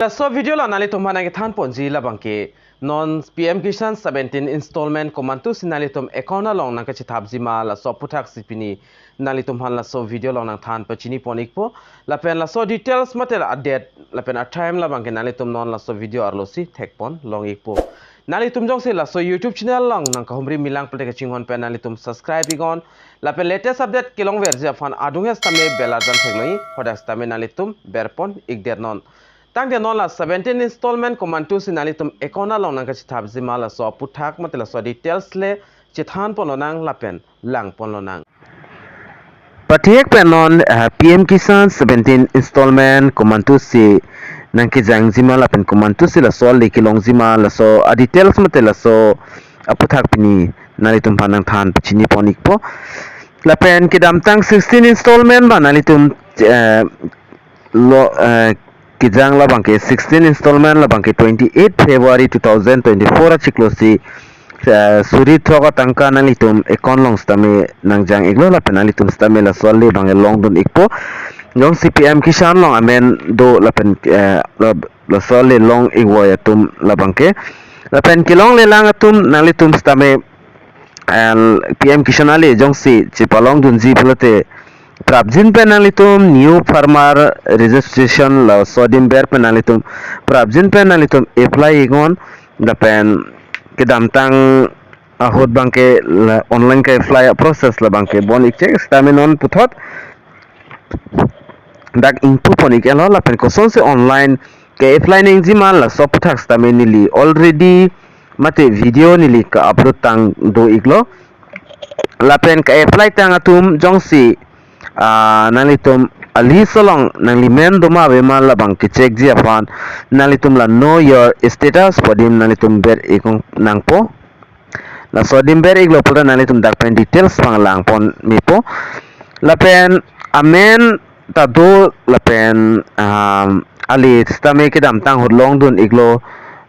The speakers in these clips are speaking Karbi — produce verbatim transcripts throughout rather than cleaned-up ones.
Laso video along nanglitum aphan nangkethan ponji labangke non P M Kisan seventeen installment komantusi nanglitum account along nangkachethapji ma, laso aputhaksi pini nanglitum aphan laso video along nangthan pachini pon ikpo. Lapen laso details mate la date lapen a time labangke nanglitum non laso video arlosi thekpon long ikpo. Nanglitum jongsi laso YouTube channel along nangkahumri milang pulote kachinghon pen nanglitum subscribe iknon. Lapen latest update kelongverji aphan adung sitame bell arjan theklong ik, hadak sitame nanglitum berpon ikdet non. Tangte non la seventeen installment komantusi nanglitum account along nangkachethapji ma, laso aputhak mate laso details le chethan ponlonang lapen lang ponlonang. Pathek pen non, ah, P M Kisan seventeen installment komantusi nangkejangji ma lapen komantusi laso ale kelongji ma, laso a details mate laso aputhak pini nanglitum aphan nangthan pachini pon ikpo. Lapen kedamtang sixteen installment abang nanglitum, eh, lo, eh, kejang labangke sixteen installment labangke twenty-eight February two thousand twenty-four achiklosi, eh, suri throk atangka nanglitum account along sitame nangjang iklo lapen nanglitum sitame laso ale abangke longdun ikpo. Jongsi P M Kisan along amen do lapen, eh, la-, laso ale long ikvoi atum labangke. Lapen kelonglelang atum nanglitum sitame, eh, P M Kisan ale jongsi chepalongdunji pulote prapjin pen nanglitum new farmer registration laso adim ber pen nanglitum prapjin pen nanglitum apply iknon. Lapen kedamtang ahut abangke la online ke-apply process labangke bon ikchek sitame non puthot dak ingpu pon ik-etlo lapen kosonsi online ke-apply nangji ma laso aputhak sitame neli already mate video neli ke-upload tang do iklo. Lapen ke-apply tang atum jongsi, ah, nanglitum a list along nanglimen doma ave ma labang kechekji aphan nanglitum la know your status pu adim nanglitum ber ik nangpo. Laso adim ber iklo pulote nanglitum dak pen details abang lang pon mepo. Lapen amen ta do lapen, um, ale sitame kedamtang ahut longdun iklo,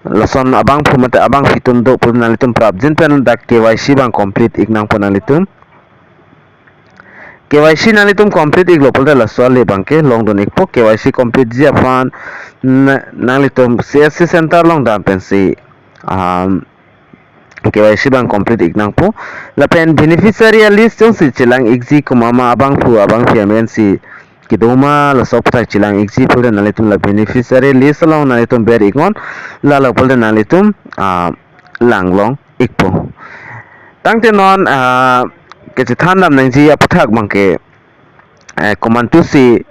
lason abangphu mate abangpi atum do pulote nanglitum prapjin pen dak K Y C abang complete ik nangpo nanglitum. K Y C nanglitum complete iklo pulote laso ale abangke longdun ikpo. K Y C completeji aphan na-, nanglitum C S C center along dam pensi, um, K Y C abang complete ik nangpo. Lapen beneficiary a list jongsi chelang ikji komat ma abangphu abangpi amensi kedo ma laso aputhak chelang ikji pulote nanglitum la beneficiary list along nanglitum ber iknon, lalo pulote nanglitum, ah, lang long ikpo. Tangte non, ah, kechethan dam nangji aputhak abangke, eh, komantusi,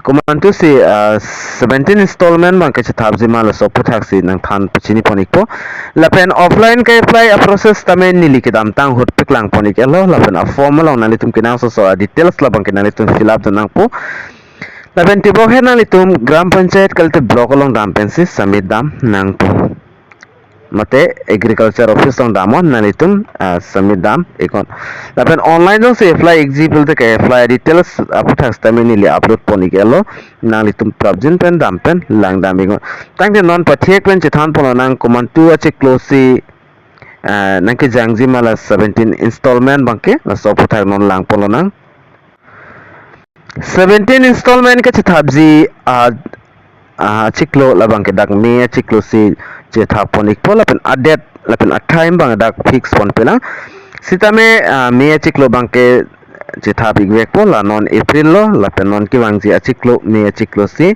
komantusi, ah, seventeen installment abang kechethapji ma laso aputhaksi nangthan pachini pon ikpo. Lapen offline ke-apply a process tame neli kedamtang ahut paklang pon ik-etlo, lapen a form along nanglitum kenangsot aso a details labangke nanglitum fill up dun nangpo. Lapen tebok he nanglitum Gram Panchayat kalite block along dam pensi submit dam nangpo. Mate agriculture office along damnon nanglitum, ah, submit dam iknon. Lapen online jongsi apply ikji pulote ke-apply details aputhak sitame neli upload pon ik-etlo, nanglitum prapjin pen dam pen lang dam iknon. Tangte non pathek pen chethan ponlonang komantu achiklosi, ah, nangkejangji ma la seventeen installment abangke, laso aputhak non lang ponlonang. Seventeen installment kechethapji, ah, ah, achiklo labangke dak May achiklosi chethap pon ikpo lapen a date lapen a time abang dak fix ponpelang. Sitame, ah, May achiklo abangke chethap ikvekpo, la non April lo, lapen non kevangji achiklo May achiklosi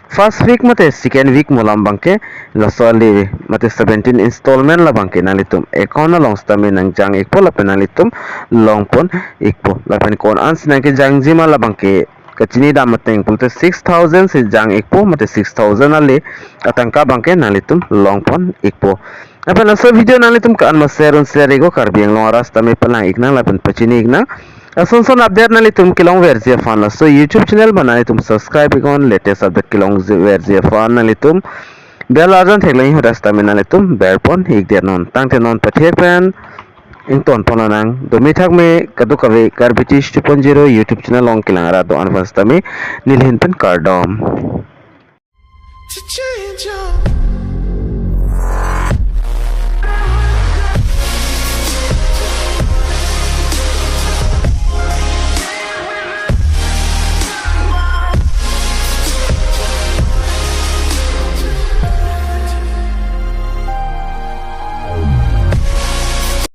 first week mate second week malom abangke laso ale mate seventeen installment labangke nanglitum account along sitame nangjang ikpo lapen nanglitum long pon ikpo. Lapen ko-an si nangkejangji ma labangke kachini dam ateng pulote six thousand si jang ikpo mate six thousand ale atangka abangke nanglitum long pon ikpo. Lapen laso video nanglitum ko-an ma share un share iknon, Karbi Anglong arat sitame palang iknang lapen pachini iknang. Lason son update nanglitum kelongverji aphan laso YouTube channel abang nanglitum subscribe iknon, latest update kelongverji aphan nanglitum bell arjan theklong ik, hadak sitame nanglitum berpon ikdet non. Tangte non pathek pen ington ponlonang, dome thakme kadokave Karbi Tish two point zero YouTube channel along kelang arat do-an aphan sitame neli ahin pen kardom. To change your